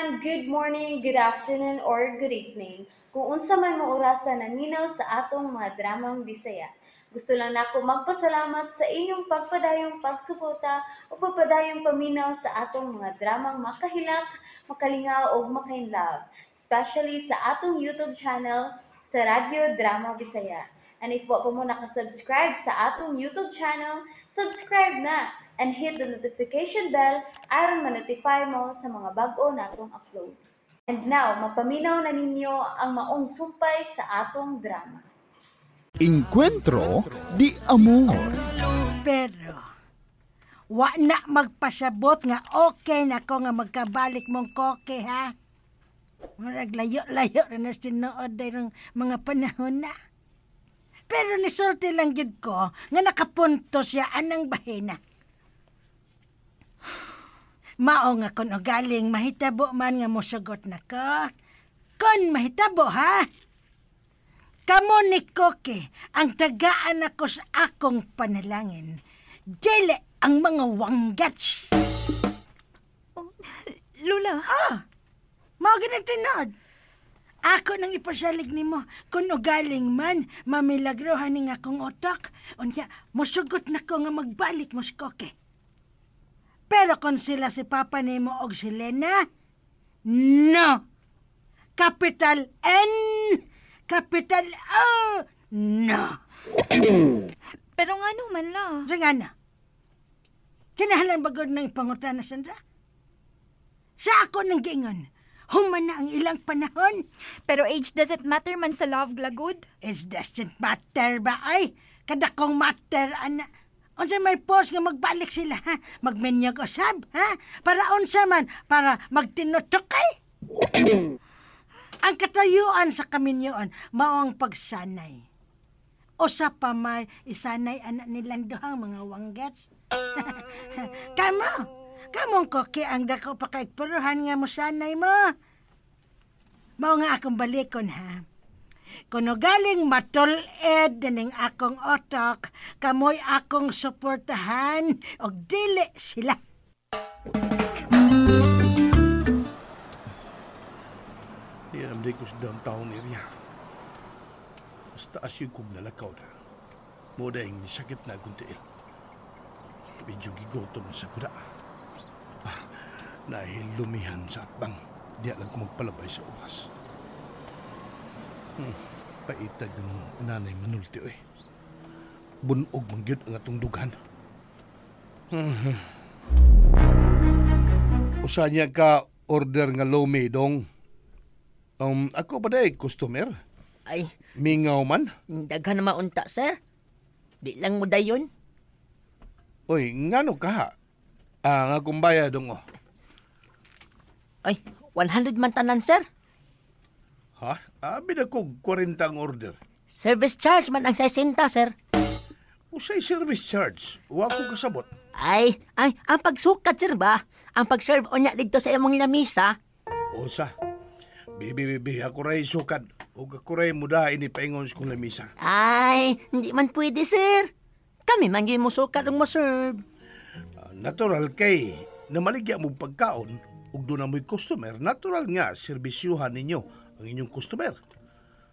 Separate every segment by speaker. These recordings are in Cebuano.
Speaker 1: Everyone! Good morning, good afternoon, or good evening. Kung unsa man mo orasa naminaw sa atong mga dramang Bisaya. Gusto lang nako magpasalamat sa inyong pagpadayong pagsuporta o pagpadayong paminaw sa atong mga dramang makahilak, makalingaw ug makainlove, especially sa atong YouTube channel sa Radyo Drama Bisaya. And if wa pa mo nakasubscribe sa atong YouTube channel, subscribe na and hit the notification bell aron ma-notify mo sa mga bag-o natong uploads. And now, mapaminaw na ninyo ang maong sumpay sa atong drama.
Speaker 2: Encuentro di Amor.
Speaker 3: Pero, wa na magpasabot nga okay na ko nga magkabalik mong koke, ha? Murag layo-layo na na sinuod dayong mga panahon na. Pero nisulti lang gid ko nga nakapunto siya anang bahina. Mao nga kon ugaling mahitabo man nga mosugot na ko. Kon mahitabo, ha? Kamo ni Koke ang tagaan ako sa akong panalangin. Dili ang mga wanggats.
Speaker 4: Oh, Lula.
Speaker 3: Ah, mao gid tinuod. Ako nang ipasalig nimo kung ugaling man mamilagrohan ning akong utok. Unya, mosugot na ko nga magbalik mo si Koke. Pero kung sila si Papa nimo og si Lena, no! Capital N! Capital O! No!
Speaker 4: Pero nga naman la.
Speaker 3: Sa nga na? Kinahanglan ba gud ng pangutana, Sandra? Sa ako nang giingon, human na ang ilang panahon.
Speaker 4: Pero age doesn't matter man sa love, lagod.
Speaker 3: It doesn't matter ba ay? Kadakong matter, ana. Unsa may post nga magbalik sila, ha? Magminyag usab, ha? Para unsa man? Para magtinutukay? Ang katayuan sa kaminyoon, mao ang pagsanay. Usa pa may isanay anak nilang duhang mga wanggats. Kamo, kamong koki ang dako pakaigpuruhan nga mosanay mo. Mao nga akong balikon, ha? Kuno galing matul-ed ning akong otok, kamoy akong suportahan og dili sila.
Speaker 5: Di alam di ko sa downtown area. Basta asyong kong nalakaw na. Moda yung sakit na akong tiil. Medyo gigotom na sa kuda. Ah, nahilumihan sa atbang. Di alam ko magpalabay sa oras. Paitag ng nanay manulti, oy. Bunog man gyud ang atong dughan. Usa niya ka order nga lomi dong. Ako ba day customer?
Speaker 6: Ay,
Speaker 5: Mingaw man.
Speaker 6: Daghan na maunta, sir. Di lang mo dayon.
Speaker 5: Oy, ngano ka ha? Ah, nga kumbaya dong oh.
Speaker 6: Ay, 100 man tanan, sir.
Speaker 5: Ha? Abi na ko 40 ang order.
Speaker 6: Service charge man ang 60, sir.
Speaker 5: Usay service charge. Wa ko kasabot.
Speaker 6: Ay, ay, ang pagsukat, sir ba? Ang pag-serve unya dito sa imong lamisa.
Speaker 5: Usa. Bibi, bibi, ako ray sukad. Ug ako ray muda ini paingon sa kong lamisa.
Speaker 6: Ay, hindi man pwede, sir. Kami man yung musukat ug mo-serve.
Speaker 5: Ah, natural kay namaligya mo pagkaon ug doon na mo'y customer, natural nga serbisyuhan ninyo ang inyong customer.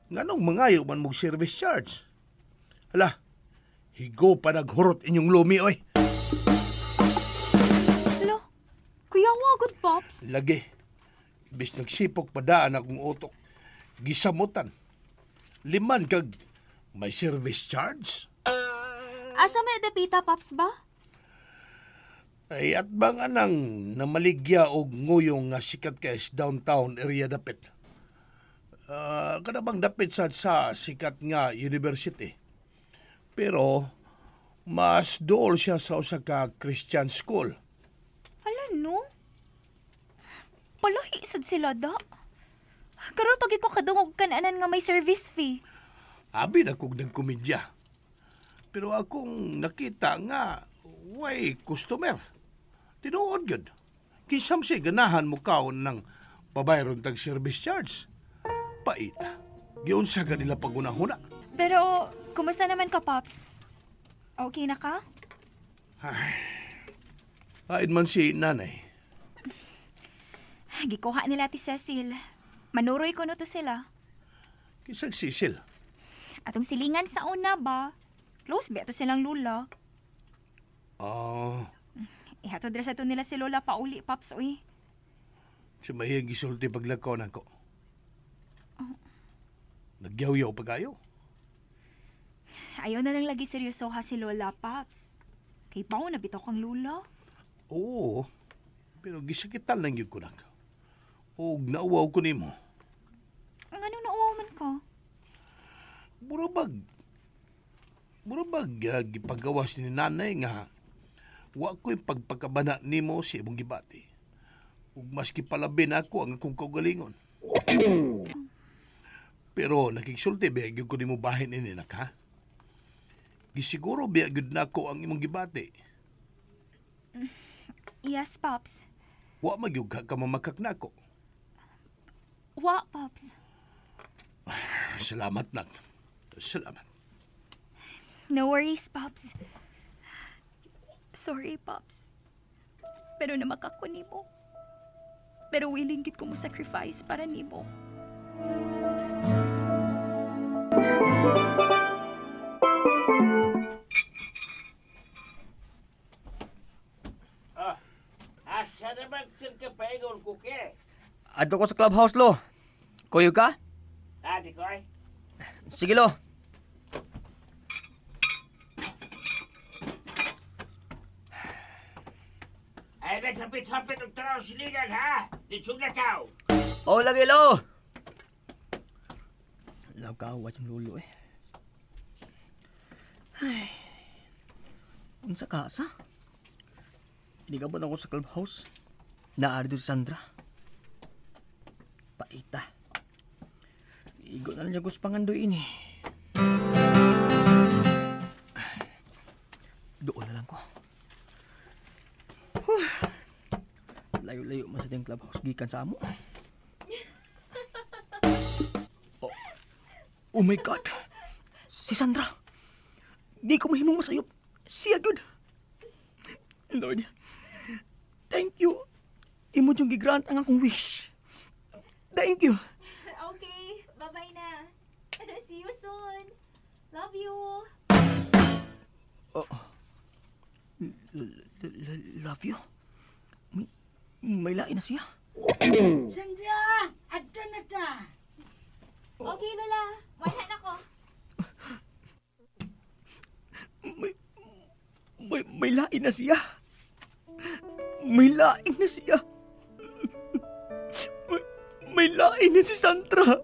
Speaker 5: Nganong mangayo man mong service charge? Hala, higo pa naghurot inyong lumi, oy.
Speaker 4: Hala, kuya wagod, Pops.
Speaker 5: Lagi. Bis nagsipok padaan akong utok. Gisamutan. Liman kag may service charge?
Speaker 4: Asa may dapita, Pops ba?
Speaker 5: Ay, at bang anang namaligya og nguyong nga sikat kay sa downtown area dapit. Kada bang dapit sa sikat nga university. Pero mas dool siya sa usa ka Christian school.
Speaker 4: Hala, no? Palahi sad sila da. Karon pag ko kadungog kananan nga may service fee.
Speaker 5: Abi na kog nagkomedya. Pero akong nakita nga way customer. Tinuod gyud. Kisam si ganahan mo kaon ng pabayron tag service charge. Paita. Giunsa ka nila pagunahuna.
Speaker 4: Pero kumusta naman ka, Pops? Okay na ka?
Speaker 5: Ay, hain man si nanay.
Speaker 4: Gikuha nila ti Cecil. Manuroy ko no to sila.
Speaker 5: Kisag Cecil.
Speaker 4: Atong silingan sa una ba? Close ba ato silang lula?
Speaker 5: Ah,
Speaker 4: Ihatod ra sa to nila si Lola pauli, Paps, uy.
Speaker 5: Si mahiyang gisulti paglakaw na ko. Nagyaw-yaw pa kayo.
Speaker 4: Ayaw na lang lagi seryoso ha si Lola, Paps. Kay pao na bitaw kang Lola.
Speaker 5: Oo, pero gisakitan lang yun ko nak. Og nauwaw ko nimo.
Speaker 4: Ang anong nauwaw man ko?
Speaker 5: Murabag gipagawas ni nanay nga wa ko'y pagpagkabana nimo sa imong gibati. Ug maski palabi na ako ang akong kaugalingon. Pero nakigsulti biya gyud ko nimo bahin ini nak ha. Gisiguro biya gyud nako ang imong gibati.
Speaker 4: Yes, Pops.
Speaker 5: Wa magyug ka kamamakak nako.
Speaker 4: Wa, Pops.
Speaker 5: Salamat nak. Salamat.
Speaker 4: No worries, Pops. Sorry, Pops. Pero namakak ko nimo. Pero willing gid ko mo sacrifice para nimo.
Speaker 7: Asa naman sir ka paingon, Kuke?
Speaker 6: Adto ko sa clubhouse, lo. Kuyo ka?
Speaker 7: Ah, di ko ay.
Speaker 6: Sige, lo.
Speaker 7: Ay, naghapit-hapit ang taraw siligan, ha? Ditsong lakaw.
Speaker 6: Oh, lagi, lo. Lagawa yung lulo, eh. Ay. Unsa ka, sa? Inigabot ako sa clubhouse. Naari doon si Sandra. Paita. Igo na lang niya gusto pangandoy ini. Doon na lang ko. Huh. Layo-layo man sa ting clubhouse gikan sa amo. Oh. Oh my God. Si Sandra. Di ko mahimong masayop. Siya gyud. Lord. Thank you. Imo jung gigrant ang akong wish. Thank you.
Speaker 4: Okay, bye-bye na. See you soon. Love you.
Speaker 6: Oh. Love you? May lain na siya.
Speaker 3: Sandra, adto na ta.
Speaker 4: Okay, Lola. Wala na ko.
Speaker 6: May lain na siya. May lain na siya. May lain na si Sandra.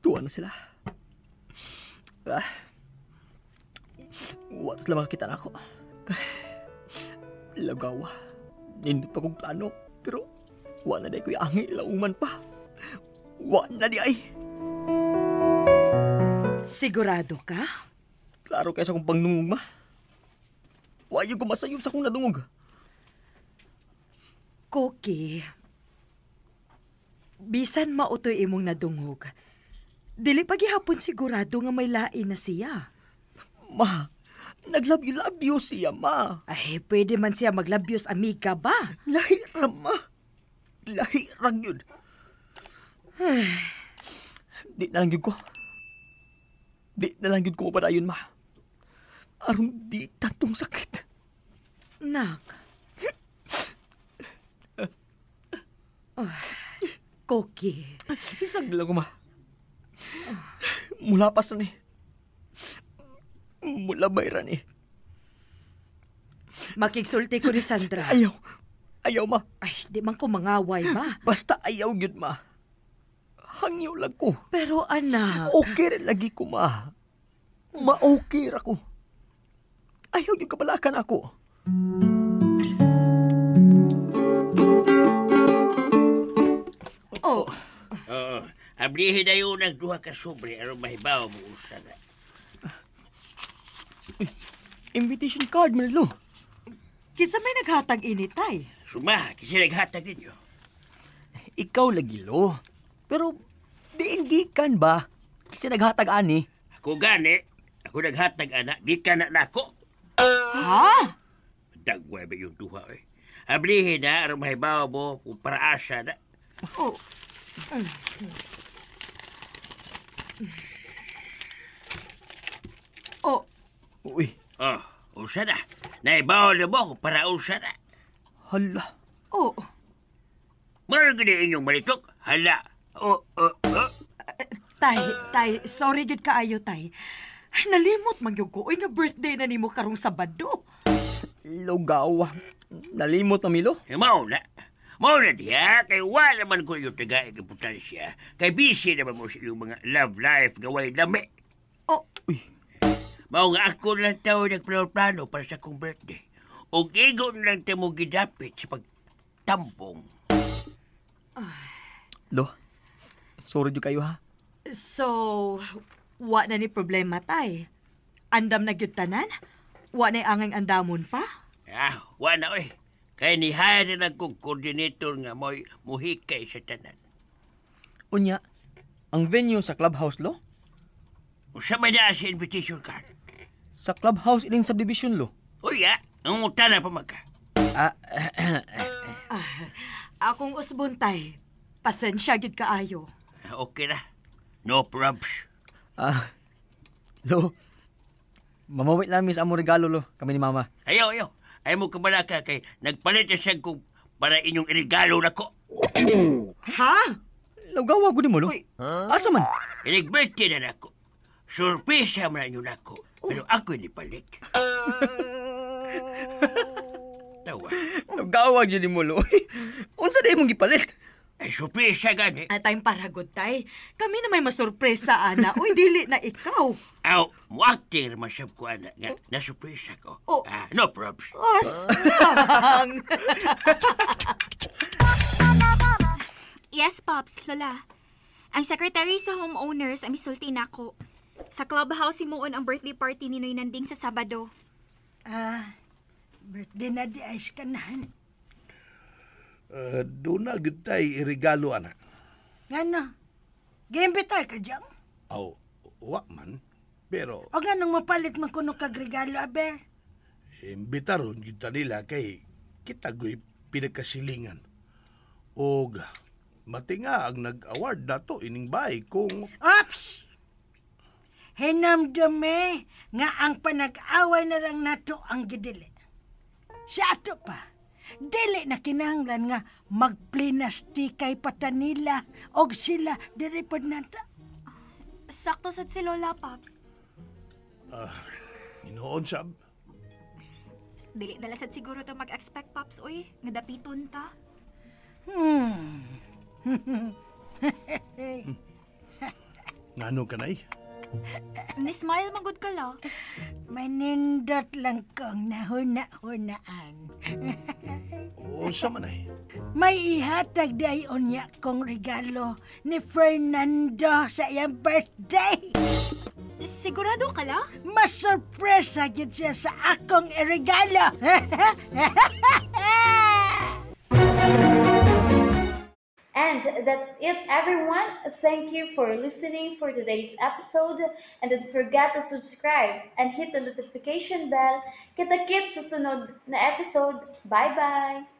Speaker 6: Tuwa na sila. Ah. Wa sila makakita na ako. Lagawa. Nindot pa kong plano. Pero wa na di ko'y angi lauman pa. Wa na di ay.
Speaker 3: Sigurado ka?
Speaker 6: Klaro kaya sa akong pangnungog, ma. Wa yung kumasayop sa akong nadungog.
Speaker 8: Cookie, bisan mautoy imong nadungog, dili pagihapon sigurado nga may lain na siya.
Speaker 6: Ma, nag-love you, love you siya, ma.
Speaker 8: Ay, pwede man siya mag-love amiga ba?
Speaker 6: Lahi ra, ma. Lahi ra yun. Di na lang yun ko. Di na lang yun ko mapadayon, ma. Aron di tatong sakit.
Speaker 8: Nak. Oh, Cookie.
Speaker 6: Isag lang ko, ma. Mula pa sa ni. Mula bayran eh.
Speaker 8: Makigsulti ko ni Sandra.
Speaker 6: Ayaw. Ayaw, ma.
Speaker 8: Ay, di man ko mangaway, ma.
Speaker 6: Basta ayaw yun, ma. Hangyo lang ko.
Speaker 8: Pero anak.
Speaker 6: Okay rin lagi ko, ma. Ma-okay ra ko. Ayaw yung kabalakan ako.
Speaker 8: Oh.
Speaker 7: Oo. Ablihin na yun ang duha ka sobre aron mahibaw mo usa na.
Speaker 6: Invitation card, Manilo.
Speaker 8: Kinsa may naghatag ini, tay?
Speaker 7: Suma, kasi naghatag ninyo.
Speaker 6: Ikaw lagi, lo. Pero, diin gikan ba? Kasi naghatag ani.
Speaker 7: Ako gani, ako naghatag ana, gikan na nako.
Speaker 8: Ha?
Speaker 7: Dagway ba yung duha eh. Ablihin na, aron mahibaw mo kung paraasa na.
Speaker 8: Oh. Oh,
Speaker 6: Uy,
Speaker 7: Oh, usa na. Naibaw na mo kung parausa na.
Speaker 6: hala.
Speaker 8: oh.
Speaker 7: Mara gani inyong malitok. Hala. Oh, oh, oh.
Speaker 8: Tay, tay, sorry gyud kaayo, tay. Nalimot man gyud ko oy nga birthday na nimo karong Sabado.
Speaker 6: Lugaw. Nalimot na Milo.
Speaker 7: Eh, mao na. Mao na diha, kay wala man ko inyong tagaig importansya. Kay busy naman mo sa inyong mga love life nga walay lami.
Speaker 8: Oh,
Speaker 6: Uy,
Speaker 7: Mao nga ako lang tao nagplano-plano para sa akong birthday. Og igo na lang tamo gidapit sa pagtambong.
Speaker 6: Lo. Sorry jud kayo ha.
Speaker 8: So, wa na ni problema, tay. Andam na gyud tanan? Wa na angay andamon pa?
Speaker 7: Ah, wa na oy. Kay ni-hire na lang kong coordinator nga mo'y muhikay sa tanan.
Speaker 6: Unya, ang venue sa clubhouse lo?
Speaker 7: Usa may naa sa invitation card.
Speaker 6: Sa clubhouse ining subdivision lo.
Speaker 7: Uy, ah, ang utana pa magka.
Speaker 6: Ah,
Speaker 8: Akong usbon, tay. Pasensya gyud kaayo.
Speaker 7: Ah, okay na. No probs.
Speaker 6: ah, lo. Mamawit lang mi sa among regalo lo, kami ni mama.
Speaker 7: Ayaw, ayaw. Ayaw mo kabalaka kay nagpalit na siya kung para inyong irigalo na ko.
Speaker 8: Ha?
Speaker 6: Lugawa gud mo lo.
Speaker 8: Uy.
Speaker 6: Asa man?
Speaker 7: Inig birthday na nako. Surpresa man inyo nako. Pero ako hindi palit. Tawa.
Speaker 6: Lugawa gyud nimo lo. Unsa day imong gipalit?
Speaker 7: Ay, surpresa gani.
Speaker 8: At tayong paragod, tay. Kami na may masurpresa, ana. Uy, dili na ikaw.
Speaker 7: Aw, muacting naman siya ko, ana. Nga, nasurpresa ko.
Speaker 8: Oh.
Speaker 7: Ah, no probs.
Speaker 8: Asang!
Speaker 4: Yes, Pops, Lola. Ang secretary sa homeowners ang misulti nako. Sa clubhouse himuon ang birthday party ni Noy Nanding sa Sabado.
Speaker 3: Ah, birthday na di ay kanahan.
Speaker 5: Doon na gud tay irigalo ana.
Speaker 3: Ngano? Giimbitar ka dyan?
Speaker 5: Aw, wa man. Pero
Speaker 3: O ganong mapalit man kuno kag regalo, aber?
Speaker 5: imbitaron gyud ta nila kay kita goy pinagkasilingan. Og matinga ang nag-award nato ining bahay kung
Speaker 3: Ops! Hinamdumi nga ang panag-away na lang nato ang gidili. Sa ato pa, dili na kinahanglan nga magplinastikay pa nila og sila diri pod nata.
Speaker 4: Sakto sad si Lola, Pops.
Speaker 5: Inoon sab.
Speaker 4: Dili na sad siguro to mag-expect, Pops, uy. Nga dapiton ta.
Speaker 5: Ngano kanay?
Speaker 4: Ni-smile magud ka la.
Speaker 3: Manindot lang kong nahuna-hunaan.
Speaker 5: Unsa man ay?
Speaker 3: May ihatag di ay unya kong regalo ni Fernando sa iyang birthday.
Speaker 4: Sigurado ka la?
Speaker 3: Mas sorpresa gyud siya sa akong regalo.
Speaker 1: And that's it, everyone. Thank you for listening for today's episode. And don't forget to subscribe and hit the notification bell. Kita-kits sa sunod na episode. Bye-bye!